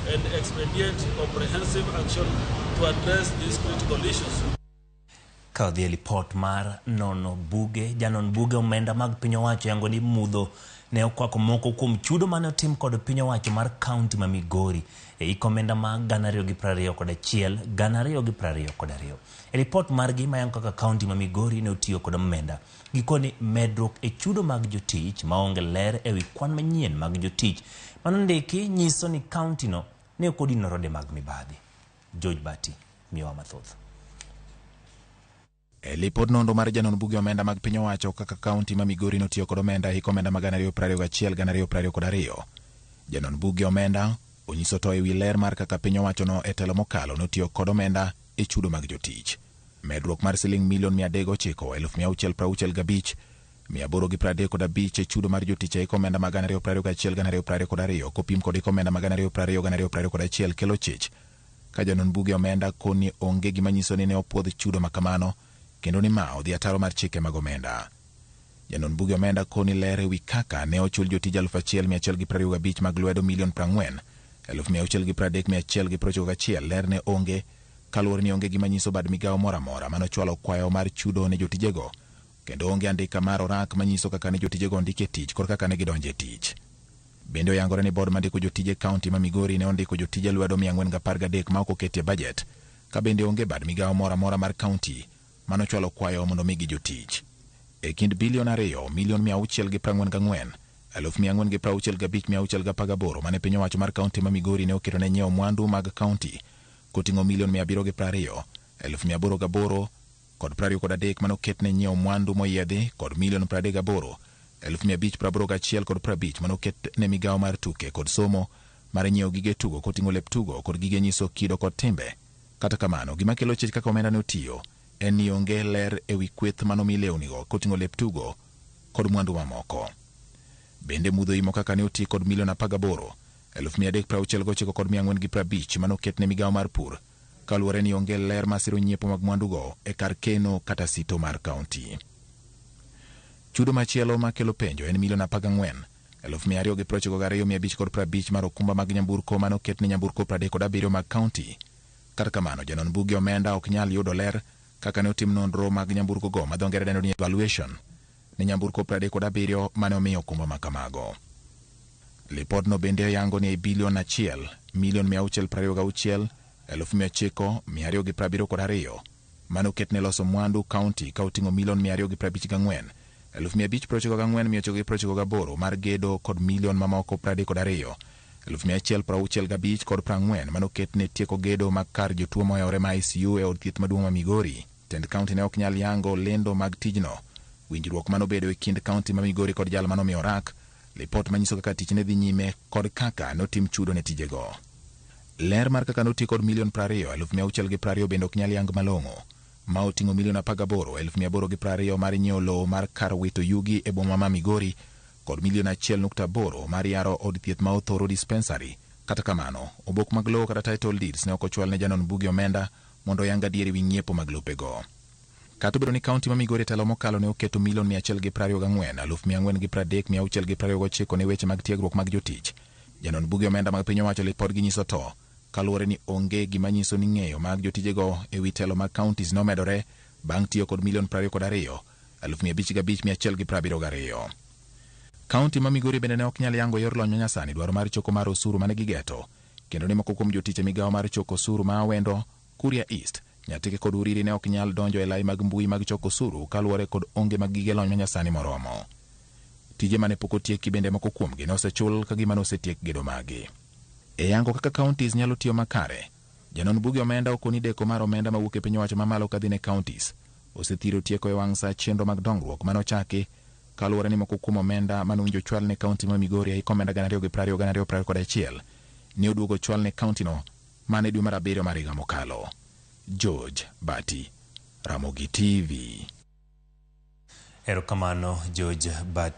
And expedite comprehensive action to address these critical issues. Ka odhi e lipot mar nono buge, janon buge omenda mag piny owacho yango ni mudho ne okwako moko kuom chudo mane otim kod piny owacho mar kaunti ma Migori e hik omenda mag 2021 2022. E lipot margi mayango kaka kaunti ma Migori ne otiyo kod omenda, gikoni medruok e chudo mag jotich maonge ler ewi kwan manyien mag jotich manondiki nyiso ni kaunti no ne ok odino rode mag mibadhi. George Bati miyowa mathoth. E lipod nonro mar janon buge omenda mag piny owacho kaka kaunti ma Migori notiyo kod omenda e hik omenda mag 2021 2022. Janon buge omenda onyiso to ewi ler mar kaka piny owacho no e telo mokalo notiyo kod omenda e chudo mag jotich. Medruok mar siling milion 309 665 835 e chudo mar jotich e hik omenda mag 2021 2022 kopim kod hik omenda mag 2020 2021 kelo chich ka janon buge omenda koni onge gima nyiso ni ne opuodh chudo makamano kendo ni ma odhi ataro mar chike mag omenda. Janon buge omenda koni ler ewi kaka ne ochul jotij 1125 mag lwedo milion 40 630 191 ler ne onge kaluwore ni onge gima nyiso bad migawo moro amora manochwalo kwayo mar chudo ne jotijego kendo onge andika mar orak manyiso kaka ne jotijego ondiki e tich kod kaka ne gidonjo e tich. Bende oyangore ni board mandiko jotije kaunti ma Migori ne ondiko jotije lwedo 413 ma ok oketie bajet ka bende onge bad migawo moro amora mar kaunti manochwalo kwayo mondo omigi jotich. E kind bilion 2 milion 644 465 618 mane piny owacho mar kaunti ma Migori ne oketo ne nyiewo mwandu mag kaunti koting'o milion 720 808 kod 23 manoket ne nyiewo mwandu moyiedhi kod milion 38 581 kod 50 manoket ne migawo mar tuke kod somo mar nyiewo gige tugo koting'o lep tugo kod gige nyiso kido kod timbe. Kata kamano, gima kelo chich kaka omenda ne otiyo en ni onge ler ewi kweth manomi lewnigo koting'o lep tugo kod mwandu mamoko. Bende mudho imo kaka ne oti kod milion 18 369 kod 450 manoket ne migawo mar pur kaluwore ni onge ler masiro nyiepo mag mwandugo e kar keno kata sito mar kaunti. Chudo machielo makelo penjo en milion 14 292 550 mar okumba mag nyamburko manoket ne nyamburko 37 mag kaunti. Kata kamano, janon buge omenda ok nyal yudo ler kaka ne otim nonro mag nyamburko go ma dho ngere dendo ni evaluation ne nyamburko 37 mane omiyo okumba ma kamago. Lipodno bende yango ni e bilion 1 milion 626 900 272 manoket ne loso mwandu kaunti ka oting'o milion 254 594 998 mar gedo kod milion mamoko 32 165 kod 40 manoket ne tieko gedo mag kar jotuo mohewore ma ICU e od thieth maduong' ma Migori. Tend kaunti ne ok nyal yango lendo mag tijno. Winjruok manobedo e kind kaunti ma Migori kod jal manomiyo orak, lipot manyiso kaka tich ne dhi nyime kod kaka notim chudo ne tijego. Ler mar kaka noti kod milion 20 620 bende ok nyal yang malong'o ma oting'o milion 18 820 mar nyiewo lowo mar kar wito yugi e boma ma Migori kod milion 1.8 mar yaro od thieth ma Othoro Dispensary. Kata kamano, obok mag lowo kata title deeds ne ok ochwal ne janon buge omenda mondo oyang adier ewi ng'iepo mag lopego. Kata obedo ni kaunti ma Migori e telo mokalo ne oketo milion 124 430 629 ne weche mag tiegruok mag jotich, janon buge omenda mag piny owacho lipodgi nyiso to kaluwore ni onge gima nyiso ni ng'eyo mag jotijego ewi telo mag counties nomedore bang' tiyo kod milion 22 505 172. Kaunti ma Migori bende ne ok nyal yango yor lony manyasani dwaro mar choko mar osuru mane gigeto kendo ni moko kuom jotich e migawo mar choko osuru ma Awendo, Kuria East, Nyatike kod Uriri ne ok nyal donjo e lai mag mbui mag choko osuru kaluwore kod onge mag gige lony manyasani moromo. Tije mane pok otieki bende moko kuomgi ne osechul ka gima ne osetiek gedo magi. E yango kaka counties nyalo tiyo makare, janon buge omenda okoni deko mar omenda mawuok e piny owacho mamalo kadhi ne counties osethiro tieko e wang' sa chenro mag dongruok mane ochaki kaluwore ni moko kuom omenda mane owinjo chwal ne kaunti ma Migori e hik omenda 2020 2021 ne oduogo chwal ne kaunti no mana e dwe mar abiriyo mar higa mokalo. George Bati, Ramogi TV. Erokamano George Bati.